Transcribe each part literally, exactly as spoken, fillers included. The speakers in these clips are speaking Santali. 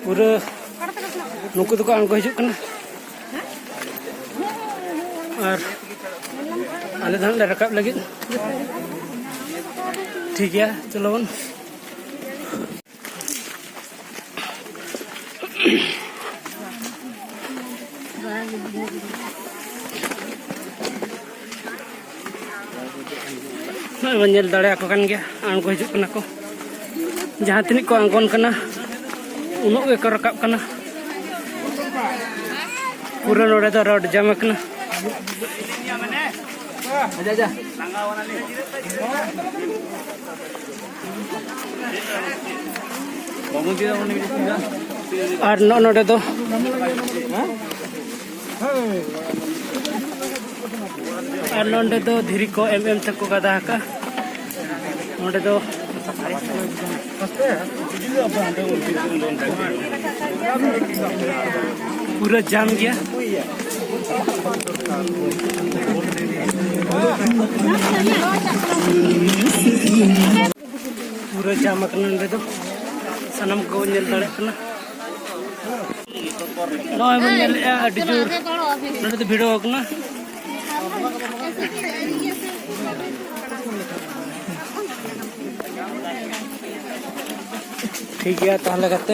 ᱯᱩᱨᱟᱹ ᱱᱩᱠᱩ ᱫᱚᱠᱚ ᱟᱬᱜᱚ ᱦᱤᱡᱩᱜ ᱠᱟᱱᱟ᱾ ᱟᱨ ᱟᱞᱮ ᱫᱚ ᱦᱟᱸᱜ ᱞᱮ ᱨᱟᱠᱟᱵ ᱞᱟᱹᱜᱤᱫ᱾ ᱴᱷᱤᱠ ᱜᱮᱭᱟ, ᱪᱚᱞᱚ ᱵᱚᱱ᱾ ᱱᱚᱜᱼᱚᱭ ᱵᱚᱱ ᱧᱮᱞ ᱫᱟᱲᱮᱭᱟᱠᱚ ᱠᱟᱱ ᱜᱮᱭᱟ, ᱟᱬᱜᱚ ᱦᱤᱡᱩᱜ ᱠᱟᱱᱟ ᱠᱚ᱾ ᱡᱟᱦᱟᱸ ᱛᱤᱱᱟᱹᱜ ᱠᱚ ᱟᱬᱜᱚᱱ ᱠᱟᱱᱟ, ᱩᱱᱟᱹᱜ ᱜᱮᱠᱚ ᱨᱟᱠᱟᱵ ᱠᱟᱱᱟ᱾ ᱯᱩᱨᱟᱹ ᱱᱚᱰᱮ ᱫᱚ ᱨᱳᱰ ᱡᱟᱢ ᱟᱠᱟᱱᱟ᱾ ᱟᱨ ᱱᱚᱜᱼᱚ ᱱᱚᱰᱮ ᱫᱚ, ᱟᱨ ᱱᱚᱰᱮ ᱫᱚ ᱫᱷᱤᱨᱤ ᱠᱚ ᱮᱢ ᱮᱢ ᱛᱮᱠᱚ ᱜᱟᱫᱟ ᱟᱠᱟᱫᱼᱟ᱾ ᱱᱚᱰᱮ ᱫᱚ ᱯᱩᱨᱟᱹ ᱡᱟᱢ ᱜᱮᱭᱟ᱾ ᱯᱩᱨᱟᱹ ᱡᱟᱢ ᱟᱠᱟᱱᱟ ᱱᱚᱰᱮ ᱫᱚ, ᱥᱟᱱᱟᱢ ᱠᱚ ᱧᱮᱞ ᱫᱟᱲᱮᱭᱟᱜ ᱠᱟᱱᱟ᱾ ᱱᱚᱜᱼᱚᱭ ᱵᱚᱱ ᱧᱮᱞᱮᱫᱼᱟ, ᱟᱹᱰᱤ ᱡᱳᱨ ᱱᱚᱰᱮ ᱫᱚ ᱵᱷᱤᱲᱚ ᱟᱠᱟᱱᱟ᱾ ᱴᱷᱤᱠ ᱜᱮᱭᱟ, ᱛᱟᱦᱚᱞᱮ ᱜᱟᱛᱮ᱾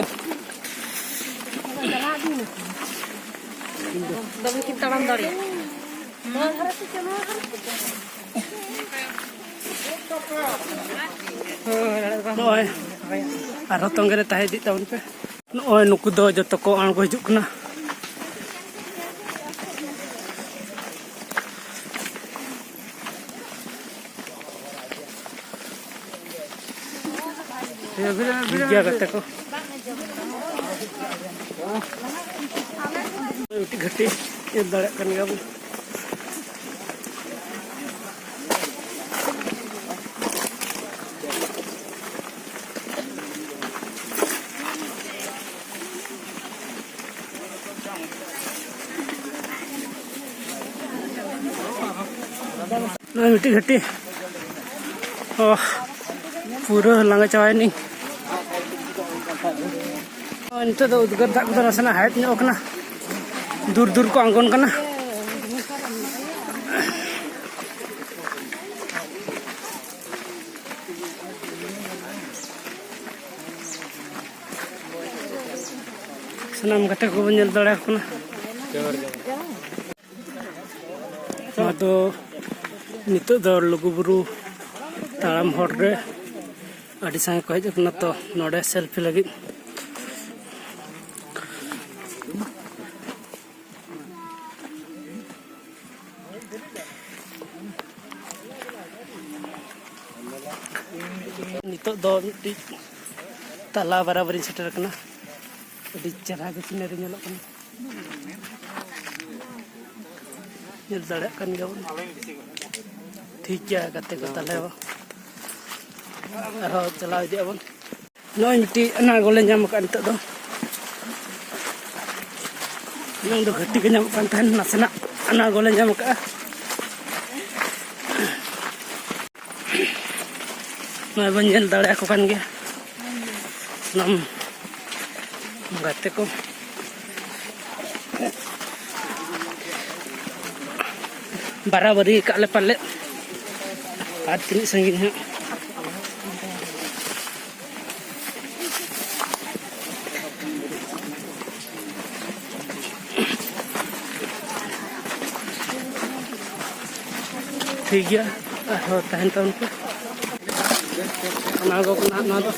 ᱫᱚᱢᱮ ᱠᱤᱱ ᱛᱟᱲᱟᱢ ᱫᱟᱲᱮᱭᱟᱜᱼᱟ᱾ ᱱᱚᱜᱼᱚᱭ ᱟᱨᱦᱚᱸ ᱛᱚᱸᱜᱮ ᱨᱮ ᱛᱟᱦᱮᱸ ᱤᱫᱤᱜ ᱛᱟᱵᱚᱱ ᱯᱮ᱾ ᱱᱚᱜᱼᱚᱭ ᱱᱩᱠᱩ ᱫᱚ ᱡᱚᱛᱚ ᱠᱚ ᱟᱬᱜᱚ ᱦᱤᱡᱩᱜ ᱠᱟᱱᱟ᱾ ᱴᱷᱤᱠ ᱜᱮᱭᱟ ᱜᱟᱛᱮ ᱠᱚ, ᱢᱤᱫᱴᱤᱡ ᱜᱷᱟᱹᱴᱤ ᱧᱮᱞ ᱫᱟᱲᱮᱭᱟᱜ ᱠᱟᱱ ᱜᱮᱭᱟ ᱵᱚᱱ᱾ ᱱᱚᱜᱼᱚᱭ ᱢᱤᱫᱴᱤᱡ ᱜᱷᱟᱹᱴᱤ᱾ ᱚᱦ, ᱯᱩᱨᱟᱹ ᱞᱟᱸᱜᱟ ᱪᱟᱵᱟᱭᱮᱱᱟᱹᱧ᱾ ᱱᱤᱛᱚᱜ ᱫᱚ ᱩᱫᱽᱜᱟᱹᱨ ᱫᱟᱜ ᱠᱚᱫᱚ ᱱᱟᱥᱮᱱᱟᱜ ᱦᱟᱭᱮᱫ ᱧᱚᱜ ᱠᱟᱱᱟ, ᱫᱩᱨ ᱫᱩᱨ ᱠᱚ ᱟᱬᱜᱚᱱ ᱠᱟᱱᱟ᱾ ᱥᱟᱱᱟᱢ ᱜᱟᱛᱮ ᱠᱚᱵᱚᱱ ᱧᱮᱞ ᱫᱟᱲᱮᱭᱟᱠᱚ ᱠᱟᱱᱟ᱾ ᱱᱚᱣᱟ ᱫᱚ ᱱᱤᱛᱚᱜ ᱫᱚ ᱞᱩᱜᱩᱵᱩᱨᱩ ᱛᱟᱲᱟᱢ ᱦᱚᱨ ᱨᱮ ᱟᱹᱰᱤ ᱥᱟᱸᱜᱮ ᱠᱚ ᱦᱮᱡ ᱟᱠᱟᱱᱟ ᱛᱚ ᱱᱚᱰᱮ ᱥᱮᱞᱯᱷᱤ ᱞᱟᱹᱜᱤᱫ᱾ ᱱᱤᱛᱚᱜ ᱫᱚ ᱢᱤᱫᱴᱤᱡ ᱛᱟᱞᱟ ᱵᱟᱨᱟᱵᱟᱨᱤᱧ ᱥᱮᱴᱮᱨ ᱟᱠᱟᱱᱟ᱾ ᱟᱹᱰᱤ ᱪᱮᱦᱨᱟ ᱜᱮ ᱥᱤᱱᱟᱨᱤ ᱧᱮᱞᱚᱜ ᱠᱟᱱᱟ᱾ ᱧᱮᱞ ᱫᱟᱲᱮᱭᱟᱜ ᱠᱟᱱ ᱜᱮᱭᱟᱵᱚᱱ᱾ ᱴᱷᱤᱠ ᱜᱮᱭᱟ ᱜᱟᱛᱮ ᱠᱚ, ᱛᱟᱦᱚᱞᱮ ᱟᱨᱦᱚᱸ ᱪᱟᱞᱟᱣ ᱤᱫᱤᱜ ᱟᱵᱚᱱ᱾ ᱱᱚᱜᱼᱚᱭ ᱢᱤᱫᱴᱤᱡ ᱟᱱᱟᱲᱜᱚ ᱞᱮ ᱧᱟᱢ ᱟᱠᱟᱫᱼᱟ ᱱᱤᱛᱚᱜ ᱫᱚ᱾ ᱮᱱᱟᱝ ᱫᱚ ᱜᱷᱟᱹᱴᱤ ᱜᱮ ᱧᱟᱢᱚᱜ ᱠᱟᱱ ᱛᱟᱦᱮᱱ, ᱱᱟᱥᱮᱱᱟᱜ ᱟᱱᱟᱲᱜᱚ ᱞᱮ ᱧᱟᱢ ᱟᱠᱟᱫᱼᱟ᱾ ᱱᱚᱜᱼᱚᱭ ᱵᱚᱱ ᱧᱮᱞ ᱫᱟᱲᱮᱭᱟᱠᱚ ᱠᱟᱱ ᱜᱮᱭᱟ ᱥᱟᱱᱟᱢ ᱜᱟᱛᱮ ᱠᱚ᱾ ᱵᱟᱨᱟᱵᱟᱨᱤ ᱟᱠᱟᱫ ᱞᱮ ᱯᱟᱞᱮᱫ᱾ ᱟᱨ ᱛᱤᱱᱟᱹᱜ ᱥᱟᱺᱜᱤᱧ ᱦᱟᱸᱜ᱾ ᱴᱷᱤᱠ ᱜᱮᱭᱟ, ᱟᱨᱦᱚᱸ ᱛᱟᱦᱮᱱ ᱛᱟᱵᱚᱱ ᱯᱮ᱾ ᱚᱱᱟ ᱠᱚ ᱠᱟᱱᱟ ᱱᱚᱣᱟ ᱫᱚ᱾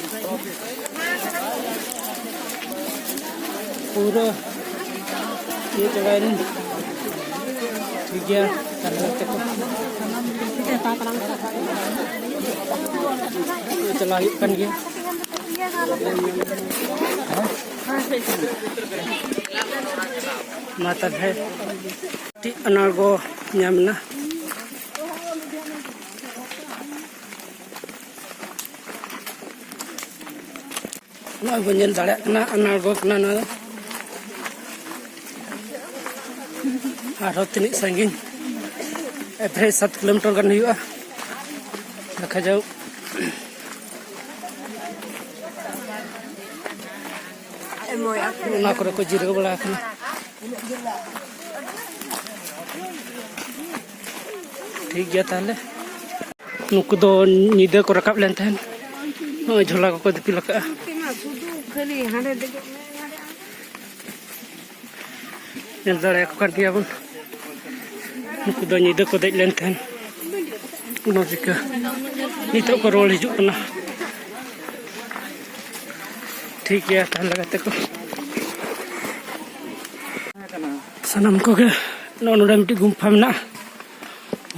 ᱯᱩᱨᱟᱹ ᱤᱭᱟᱹ ᱪᱟᱵᱟᱭᱮᱱᱟ᱾ ᱴᱷᱤᱠ ᱜᱮᱭᱟ, ᱛᱟᱦᱞᱮ ᱜᱟᱛᱮ ᱠᱚ᱾ ᱪᱟᱞᱟᱣ ᱦᱩᱭᱩᱜ ᱠᱟᱱ ᱜᱮᱭᱟ᱾ ᱢᱟ ᱛᱟᱦᱞᱮ, ᱢᱤᱫᱴᱤᱡ ᱟᱱᱟᱲᱜᱚ ᱧᱟᱢ ᱮᱱᱟ᱾ ᱱᱚᱜᱼᱚᱭ ᱵᱚᱱ ᱧᱮᱞ ᱫᱟᱲᱮᱭᱟᱜ ᱠᱟᱱᱟ, ᱟᱱᱟᱲᱜᱚ ᱠᱟᱱᱟ ᱱᱚᱣᱟ ᱫᱚ᱾ ᱟᱨᱦᱚᱸ ᱛᱤᱱᱟᱹᱜ ᱥᱟᱺᱜᱤᱧ? ᱮᱵᱷᱨᱮᱡᱽ ᱥᱟᱛ ᱠᱤᱞᱳᱢᱤᱴᱟᱨ ᱜᱟᱱ ᱦᱩᱭᱩᱜᱼᱟ᱾ ᱫᱮᱠᱷᱟ ᱡᱟᱣ᱾ ᱚᱱᱟ ᱠᱚᱨᱮ ᱠᱚ ᱡᱤᱨᱟᱹᱣ ᱵᱟᱲᱟ ᱟᱠᱟᱱᱟ᱾ ᱴᱷᱤᱠ ᱜᱮᱭᱟ ᱛᱟᱦᱞᱮ᱾ ᱱᱩᱠᱩ ᱫᱚ ᱧᱤᱫᱟᱹ ᱠᱚ ᱨᱟᱠᱟᱵ ᱞᱮᱱ ᱛᱟᱦᱮᱸᱱ᱾ ᱱᱚᱜᱼᱚᱭ ᱡᱷᱚᱞᱟ ᱠᱚᱠᱚ ᱫᱤᱯᱤᱞ ᱟᱠᱟᱫᱼᱟ᱾ ᱧᱮᱞ ᱫᱟᱲᱮᱭᱟᱠᱚ ᱠᱟᱱ ᱜᱮᱭᱟ ᱵᱚᱱ᱾ ᱱᱩᱠᱩ ᱫᱚ ᱧᱤᱫᱟᱹ ᱠᱚ ᱫᱮᱡ ᱞᱮᱱ ᱛᱟᱦᱮᱸᱱ᱾ ᱚᱱᱟ ᱪᱤᱠᱟᱹ ᱱᱤᱛᱚᱜ ᱠᱚ ᱨᱩᱣᱟᱹᱲ ᱦᱤᱡᱩᱜ ᱠᱟᱱᱟ᱾ ᱴᱷᱤᱠ ᱜᱮᱭᱟ ᱛᱟᱦᱞᱮ ᱜᱟᱛᱮ ᱠᱚ᱾ ᱥᱟᱱᱟᱢ ᱠᱚᱜᱮ ᱱᱚᱜᱼᱚ ᱱᱚᱰᱮ ᱢᱤᱫᱴᱤᱡ ᱜᱩᱢᱯᱷᱟ ᱢᱮᱱᱟᱜᱼᱟ᱾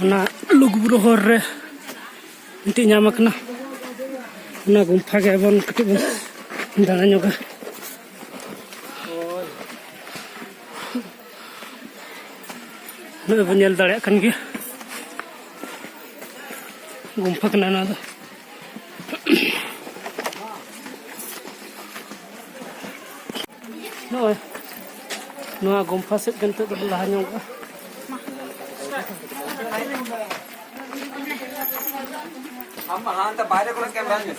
ᱚᱱᱟ ᱞᱩᱜᱩᱵᱩᱨᱩ ᱦᱚᱨ ᱨᱮ ᱢᱤᱫᱴᱤᱡ ᱧᱟᱢ ᱟᱠᱟᱱᱟ᱾ ᱚᱱᱟ ᱜᱩᱢᱯᱷᱟ ᱜᱮ ᱵᱚᱱ ᱠᱟᱹᱴᱤᱡ ᱵᱚᱱ ᱫᱟᱬᱟ ᱧᱚᱜᱟ᱾ ᱱᱚᱜᱼᱚᱭ ᱵᱚᱱ ᱧᱮᱞ ᱫᱟᱲᱮᱭᱟᱜ ᱠᱟᱱ ᱜᱮᱭᱟ, ᱜᱩᱢᱯᱷᱟ ᱠᱟᱱᱟ ᱱᱚᱣᱟ ᱫᱚ᱾ ᱱᱚᱜᱼᱚᱭ ᱱᱚᱣᱟ ᱜᱩᱢᱯᱷᱟ ᱥᱮᱫ ᱜᱮ ᱱᱤᱛᱚᱜ ᱫᱚᱵᱚᱱ ᱞᱟᱦᱟ ᱧᱚᱜᱚᱜᱼᱟ᱾ ᱟᱢ ᱦᱟᱱᱛᱮ ᱵᱟᱭᱨᱮ ᱠᱚᱨᱮ ᱠᱮᱢᱮᱨᱟ ᱧᱮᱞ᱾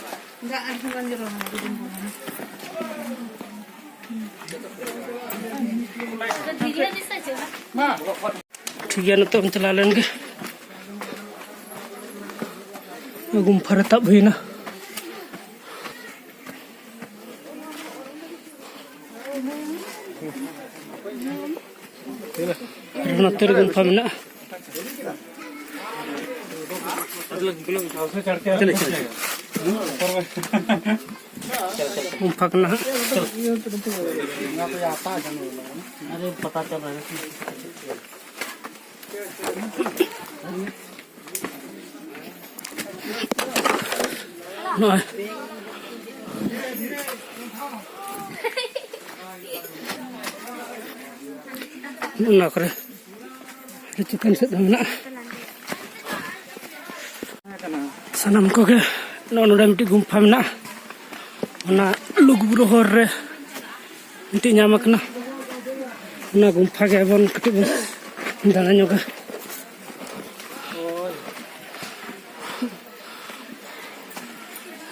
ᱴᱷᱤᱠ ᱜᱮᱭᱟ, ᱱᱤᱛᱚᱜ ᱵᱚᱱ ᱪᱟᱞᱟᱣ ᱞᱮᱱ ᱜᱮ᱾ ᱜᱩᱢᱯᱷᱟ ᱨᱮ ᱛᱟᱵ ᱦᱩᱭᱱᱟ᱾ ᱟᱨ ᱱᱚᱛᱮ ᱨᱮ ᱜᱩᱢᱯᱷᱟ ᱢᱮᱱᱟᱜᱼᱟ᱾ ᱜᱩᱢᱯᱷᱟ ᱠᱟᱱᱟ ᱦᱟᱸᱜ᱾ ᱱᱚᱜᱼᱚᱭ ᱱᱚᱣᱟ ᱠᱚᱨᱮ ᱟᱹᱰᱤ ᱪᱮᱛᱟᱱ ᱥᱮᱫ ᱦᱚᱸ ᱢᱮᱱᱟᱜᱼᱟ᱾ ᱥᱟᱱᱟᱢ ᱠᱚᱜᱮ ᱱᱚᱜᱼᱚ ᱱᱚᱰᱮ ᱢᱤᱫᱴᱤᱡ ᱜᱩᱢᱯᱷᱟ ᱢᱮᱱᱟᱜᱼᱟ᱾ ᱚᱱᱟ ᱞᱩᱜᱩᱵᱩᱨᱩ ᱦᱚᱨ ᱨᱮ ᱢᱤᱫᱴᱤᱡ ᱧᱟᱢ ᱟᱠᱟᱱᱟ᱾ ᱚᱱᱟ ᱜᱩᱢᱯᱷᱟ ᱜᱮ ᱵᱚᱱ ᱠᱟᱹᱴᱤᱡ ᱵᱚᱱ ᱫᱟᱬᱟ ᱧᱚᱜᱟ᱾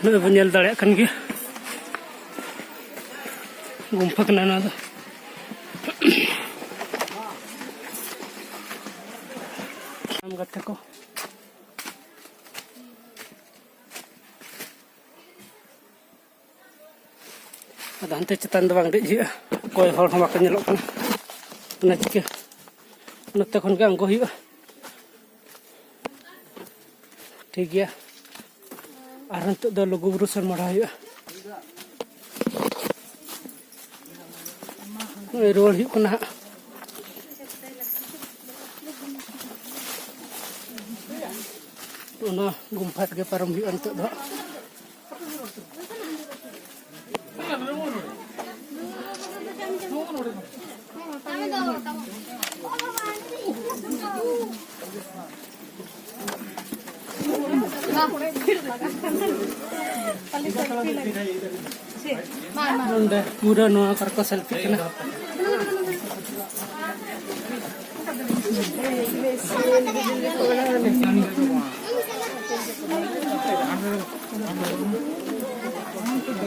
ᱱᱚᱜᱼᱚᱭ ᱵᱚᱱ ᱧᱮᱞ ᱫᱟᱲᱮᱭᱟᱜ ᱠᱟᱱ ᱜᱮᱭᱟ᱾ ᱜᱩᱢᱯᱷᱟ ᱠᱟᱱᱟ ᱱᱚᱣᱟ ᱫᱚ᱾ ᱜᱟᱛᱮ ᱠᱚ, ᱟᱫᱚ ᱦᱟᱱᱛᱮ ᱪᱮᱛᱟᱱ ᱫᱚ ᱵᱟᱝ ᱫᱮᱡ ᱦᱩᱭᱩᱜᱼᱟ, ᱚᱠᱚᱭ ᱦᱚᱲ ᱦᱚᱸ ᱵᱟᱠᱚ ᱧᱮᱞᱚᱜ ᱠᱟᱱᱟ᱾ ᱚᱱᱟ ᱪᱤᱠᱟᱹ ᱱᱚᱛᱮ ᱠᱷᱚᱱ ᱜᱮ ᱟᱬᱜᱚ ᱦᱩᱭᱩᱜᱼᱟ᱾ ᱴᱷᱤᱠ ᱜᱮᱭᱟ, ᱟᱨ ᱱᱤᱛᱚᱜ ᱫᱚ ᱞᱩᱜᱩᱵᱩᱨᱩ ᱥᱮᱱ ᱢᱚᱦᱰᱟ ᱦᱩᱭᱩᱜᱼᱟ᱾ ᱱᱚᱜᱼᱚᱭ ᱨᱩᱣᱟᱹᱲ ᱦᱩᱭᱩᱜ ᱠᱟᱱᱟ ᱦᱟᱸᱜ᱾ ᱚᱱᱟ ᱜᱩᱢᱯᱷᱟ ᱛᱮᱜᱮ ᱯᱟᱨᱚᱢ ᱦᱩᱭᱩᱜᱼᱟ ᱱᱤᱛᱚᱜ ᱫᱚ ᱦᱟᱸᱜ᱾ ᱱᱚᱰᱮ ᱯᱩᱨᱟᱹ ᱱᱚᱣᱟ ᱠᱚᱨᱮ ᱠᱚ ᱥᱮᱞᱯᱷᱤ ᱠᱟᱱᱟ᱾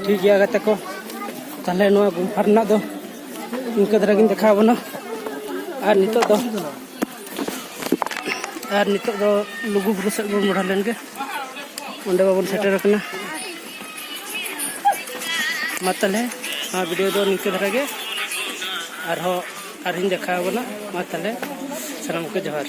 ᱴᱷᱤᱠ ᱜᱮᱭᱟ ᱜᱟᱛᱮ ᱠᱚ, ᱛᱟᱦᱞᱮ ᱱᱚᱣᱟ ᱜᱩᱢᱯᱷᱟ ᱨᱮᱱᱟᱜ ᱫᱚ ᱤᱱᱠᱟᱹ ᱫᱷᱟᱨᱟ ᱜᱤᱧ ᱫᱮᱠᱷᱟᱣ ᱟᱵᱚᱱᱟ᱾ ᱟᱨ ᱱᱤᱛᱚᱜ ᱫᱚ, ᱟᱨ ᱱᱤᱛᱚᱜ ᱫᱚ ᱞᱩᱜᱩ ᱵᱩᱨᱩ ᱥᱮᱫ ᱵᱚᱱ ᱢᱚᱦᱰᱟ ᱞᱮᱱ ᱜᱮ, ᱚᱸᱰᱮ ᱢᱟᱵᱚᱱ ᱥᱮᱴᱮᱨ ᱟᱠᱟᱱᱟ᱾ ᱢᱟ ᱛᱟᱦᱞᱮ, ᱱᱚᱣᱟ ᱵᱷᱤᱰᱤᱭᱳ ᱫᱚ ᱱᱤᱝᱠᱟᱹ ᱫᱷᱟᱨᱟ ᱜᱮ, ᱟᱨᱦᱚᱸ ᱟᱨᱦᱚᱸᱧ ᱫᱮᱠᱷᱟᱣ ᱟᱵᱚᱱᱟ᱾ ᱢᱟ ᱛᱟᱦᱞᱮ, ᱥᱟᱱᱟᱢ ᱠᱚ ᱡᱚᱦᱟᱨ᱾